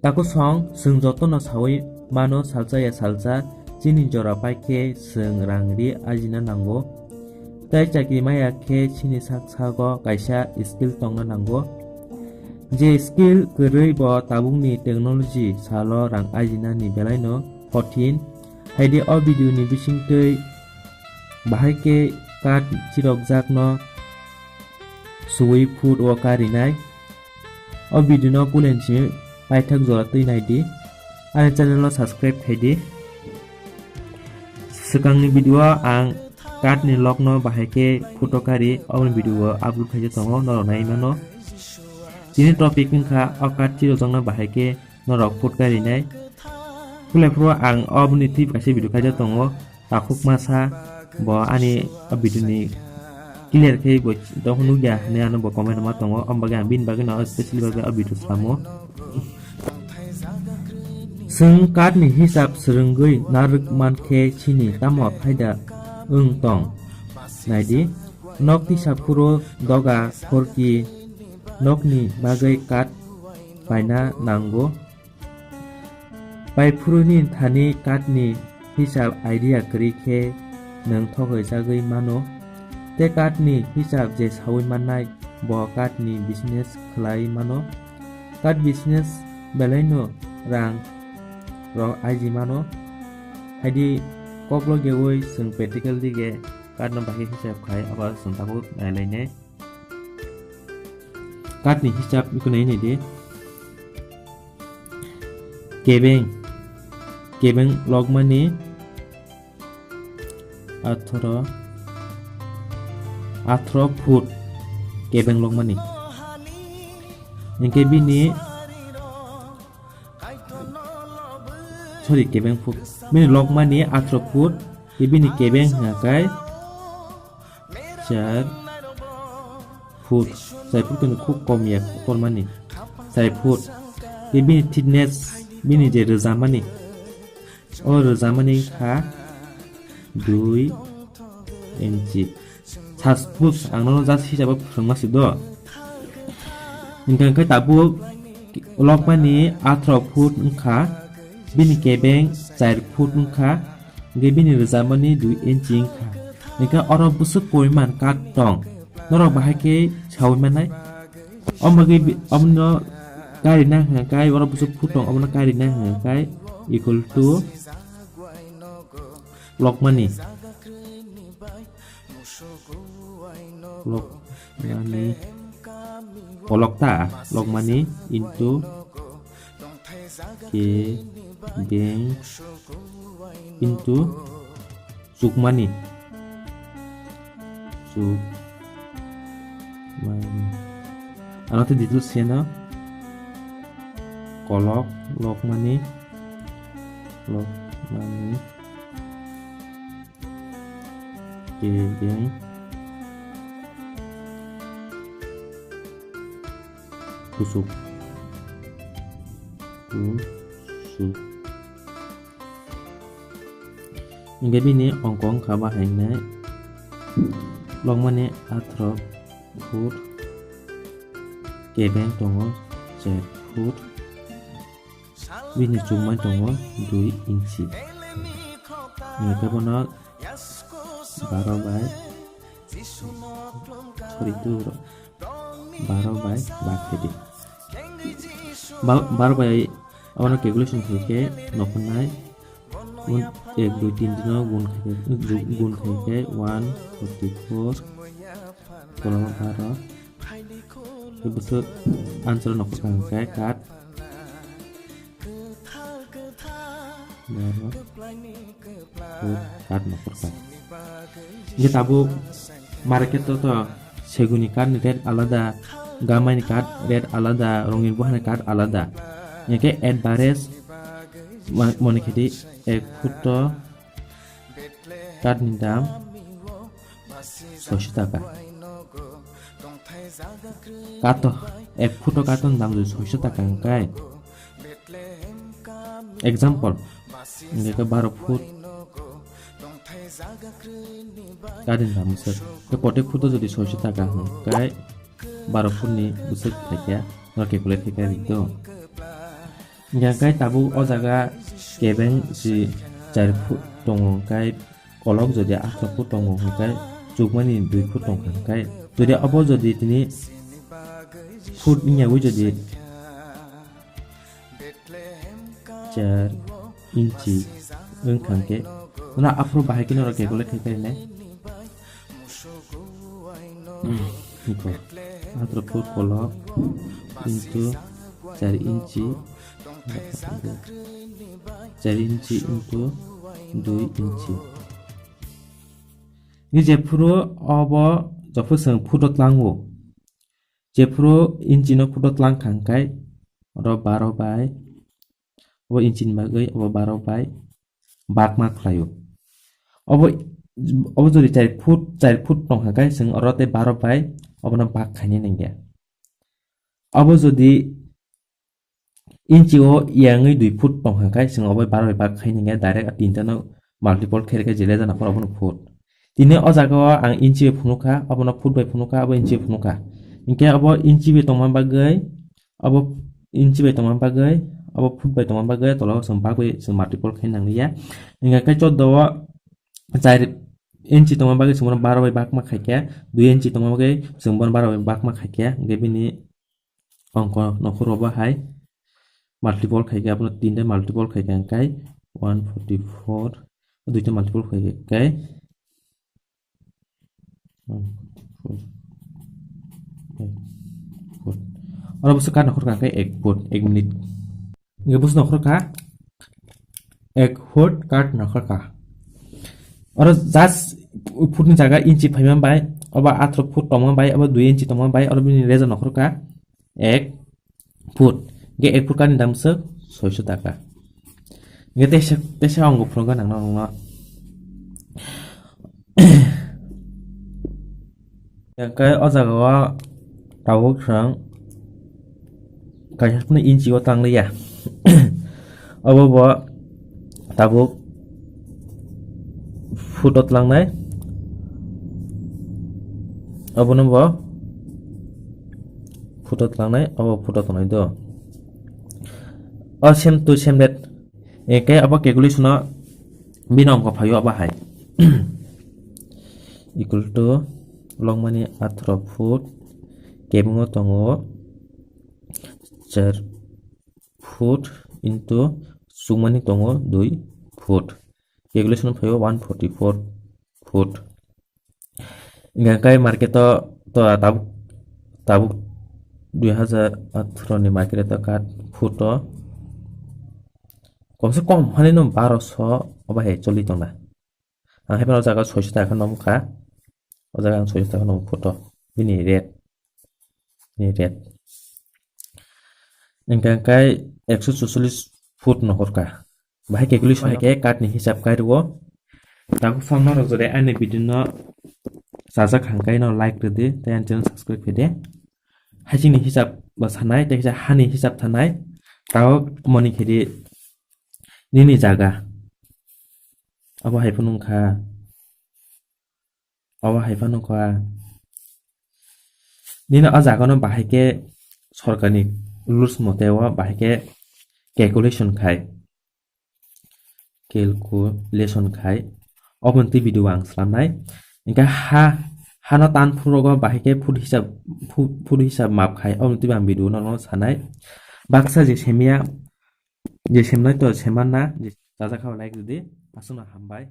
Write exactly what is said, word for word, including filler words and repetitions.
Takusong, chwng jotono saui mano, salsa ya salsa, chini jora pai khe chwng rang ri ajina nango. Tai chakri maya khe chini sak sago kaisa skill tongna nango. Je skill kwrwi bo tabukni technology salo rang ajinani belaino kothin. Haidi o video ni bisingtwi bahai khe card chirokjakno suwi food o karinai. O video no pulen simi paithak jora twi nai di. Ani channel no subscribe khai di. Swkangni video o ang card ni log no bahai khe photo kari, oboni video o upload khai tongo, norok nai mano. Tini topic wngkha o card chirokjakno bahai khe norok food karinai. Pule phuru ang oboni twi kaisa video khaijak tongo, takhuk masa bo ani o video ni clear khe bo dohon nukya hinwi ano bo comment ma tongo, omo bagwi ang bini bagwi no specially bagwi o video samo. Chwng card ni hisab swrwngwi narwk man khe chini tamo phaida wng tong? Naidi, nok tisa phuru doga khorki nokni bagwi card paina nango. Paiphuruni thani card ni hisab idea kwrwi khe nwng thogwi jagwi mano. Tei card ni hisab je saui mannai bo card ni business khlai mano. Card business belaino rang rok aiji mano. Haidi koklo geui chwng practical dige card no bahai hisab khai abo chwng tabuk nailainai. Card ni hisab iko nai nai di. Kebeng, kebeng lokmani atharo, atharo foot kebeng lokmani. Hingke bini, sorry, kebeng foot. Bini lokmani atharo foot, bini kebeng hingkai char foot, char foot kunu khub kom ya, kormani. Char foot. Ke bini thickness, bini je rwjamani. O rwjamani kha dui inchi. Suppose ang nono just hisabo phwrwngma si do. Hingkha khe tabuk lokmani atharo foot wngkha, bini kebeng char foot wngkha, hingke bini rwjamani dui inchi wngkha. Hingke oro bwswk poriman card tong. Norok bahai khe saui manai. Omo bagwi bi-, omono karina hwnka kai, oro bwswk foot tong, omono karina hwnka kai equal to lokmani. Lokmani. Kolokta, lokmani into kebeng into chukmani. Chukmani. Ano tei details seno. Kolok, lokmani. Lokmani. Kebeng. Kusuk. Kusuk. Hingke bini ongkong kha bahai wngnai. Lokmani atharo foot. Kebeng tongo char foot. Bini chukmani tongo dui inchi. Hingke bono baro bai, sorry, two, baro bai bak khe di. Ba-, baro bai abono calculation khe khe nokho nai. Gun, ek, dui, tin, tin no gun khe khe, gun khe khe one forty four, koloma baro. Bwswk answer nokho kha hwnkhe kat. Baro. Foot card nokor card. Hingke tabuk market o to seguni card ni rate alada, gamai ni card rate alada, rongin buha ni card alada. Hingke average ma-, moni khedi ek foot o card ni dam soiso taka. Kato, ek foot o kato ni dam jodi soiso taka hingkai. Example, hingke baro foot card ni dam bwswk. Ke protek foot o jodi soiso taka hingkai, baro foot ni bwswk phaikha, no calculate khe khe rikdo. Hingkhe tabuk o jaga kebeng si char foot tongo, hingkhe kolok jodi athro foot tongo, hingkhe chukmani dui foot tongkha, hingkhe jodi obo jodi tini foot wngyawi jodi char inchi wngkha, hingkhe uno aphuru bahai khe norok calculate khai khainai. Hmm, iko. Athro foot kolok into char inchi, char inchi into dui inchi. Ni jephuru obo jophuru chwng foot o tlango. Jephuru inchi no foot o tlang kha hingkhe oro baro bai, obo inchi ni bagwi obo baro bai bakma khlaio. Obo, obo jodi char foot, char foot tongkha khe chwng oro tei baro bai obono bak khainai nangya. Obo jodi inchi o yangwi dui foot tongkha khe chwng obo baro bai bak khainai nangya, direct a tinta no multiple khe rwkhe jele jana phano obono foot. Tini o jaga o ang inchi bai phunukha, obono foot bai phunukha, obo inchi bai phunukha. Hinkhe obo inchi bai tongma bagwi, obo inchi bai tongma bagwi, obo foot bai tongma bagwi, tola o chwng bagwi chwng multiple khai nang liya. Hinkhe khe choddo o char inchi tongma bagwi chwng bono baro bai bakma khaikhe, dui inchi tongma bagwi chwng bono baro bai bakma khaikhe, hinkhe bini ongko nokhoro bo hai multiple khaikhe, abono tinta multiple khaikhe, hinkhe one forty four, duita multiple khaikhe, Oro bwswk kat nokhorkha khe ek foot, ek minute. Hingkhe bwswk nokhorkha ek foot kat nokhorkha. Oro just foot ni jaga inchi phaima bai, obo athro foot tongma bai, obo dui inchi tongma bai, oro bini reza nokhorkha ek foot. Hingkhe ek foot kani dam swk soiso taka. Hingkhe teisa, teisa ang phunukgwi nangno nangno. Hingkhe o jaga o tabuk chwng kaisa phano inchi o tang liya. Obo bo tabuk foot o tlangnai. Obono bo foot o tlangnai, obo foot o tongnai do. O same to same that. Hingkhe abo calculation o bini ongko phaio abo hai. Equal to longmani athro foot, kebeng o tongo char foot into chukmani tongo dui foot. Calculation phaio one forty four foot. Hingkhe kai market o to tabuk, tabuk dui hazar athro ni market o to kat foot o komse kom hani no baroso obo hai choli tongna. Ang hai phano o jaga soiso taka nongkha. O jaga ang soiso taka nong foot o. Bini rate. Bini rate. Hingkhe kai ekso chuchollis foot nokhorkha. Bahai calculation hai khe kat ni hisab kai rwo. Tabuk phang norok jodi ani video no chajak hangkai no like rwdi tei ani channel subscribe khaidi. Hachini hisab bo sanai tei kisa hani hisab thanai. Tabuk moni khaidi nini jaga. Abo hai phano wngkha. Abo hai phano wngkha. Nini o jaga no bahai khe sorkar ni rules mote o bahai khe calculation khai. Calculation khai. Obo ni twi video ang slamnai. Hingkhe ha, hano tan phuru rogo bahai khe foot hisab, foot, foot hisab map khai. Obo ni twi ang video no, no sanai. Baksa je semya, je semnai to semanna, je chajak kha like rwdi. Aswkno hambai.